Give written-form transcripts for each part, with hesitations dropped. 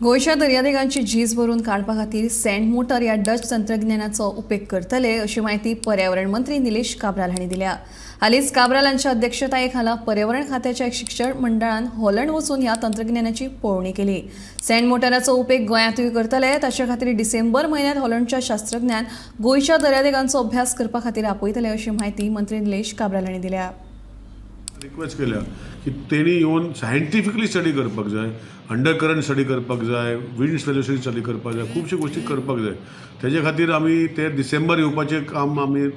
गोंयच्या दर्यादेगांची झीज भरून काडपा खातीर सँड मोटर ह्या डच तंत्रज्ञानाचो उपेग करतले, अशी म्हायती पर्यावरण मंत्री निलेश काब्राल हांणी दिल्या. हालींच काब्राल हांच्या अध्यक्षताये खाला पर्यावरण खात्याच्या एक शिक्षण मंडळान हॉलंड वचून ह्या तंत्रज्ञानाची पळोवणी केली. सँड मोटराचो उपेग गोंयांतूय करतले. ताचे खातीर डिसेंबर म्हयन्यांत हॉलंडच्या शास्त्रज्ञान गोंयच्या दर्यादेगांचो अभ्यास करपा खातीर आपयतले, अशी म्हायती मंत्री निलेश काब्राल हांणी दिल्या. रिक्वेस्ट केल्या की तेणी येवन सायंटिफिकली स्टडी करपाक जाय, अंडर करंट स्टडी करपाक जाय, विंड वेलोसिटी स्टडी करपाक जाय, खुबश्यो गोश्टी करपाक जाय. तेजे खातीर आमी ते डिसेंबर येवपाचें काम आमी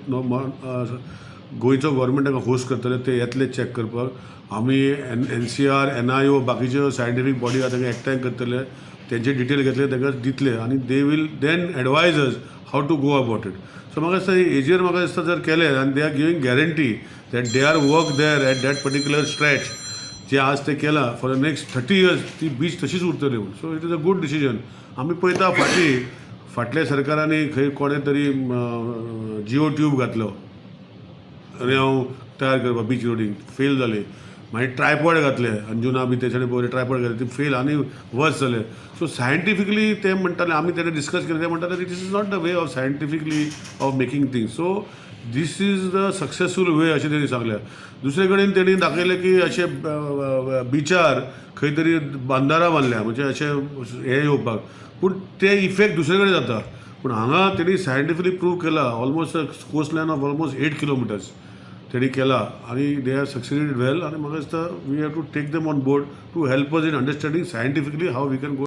गोंयचो गोवोरमेंट तांकां होस्ट करतले. ते येतले चॅक करपाक. आमी N N C R, N I O, बाकीच्यो सायंटिफीक बॉडी आहा, तांकां एकठांय करतले, तेंचे डिटेल घेतले, तांकां दितले आनी they will then advise us how to go about it. So म्हाका दिसता हेजेर म्हाका दिसता जर केलें आनी they are giving guarantee that they are work there at that particular stretch, जे आज ते केलां, for the next 30 years ती बीच तशीच उरतली म्हूण. So it is a good decision. आमी पळयता, फाटीं फाटल्या सरकारांनी खंय कोणें तरी जिओ ट्यूब घातलो रेंव तयार करपाक, बीच रोडींग फेल जाले. मागीर ट्रायपॉड घातले अंजुना बी, तेच्यानी पळयले, ट्रायपॉड घातले, ती फेल आनी वर्स जाले. सो सायंटिफिकली ते म्हणटाले, आमी तेणे डिस्कस केलें, ते म्हणटाले, this is not the way of scientifically of making things, so this is the successful way, अशें तेणी सांगलें. दुसरे कडेन तेणी दाखयलें की अशें बिचार खंय तरी बांदारा बांदल्या, म्हणजे अशें हें येवपाक, पूण ते इफेक्ट दुसरे कडेन जाता. पूण हांगा तेणी सायंटिफिकली प्रूव केला, almost coast line of almost 8 kilometers तेणी केला आनी they have succeeded well. आनी म्हाका दिसता we have to take them on board to help us in understanding scientifically how we can go.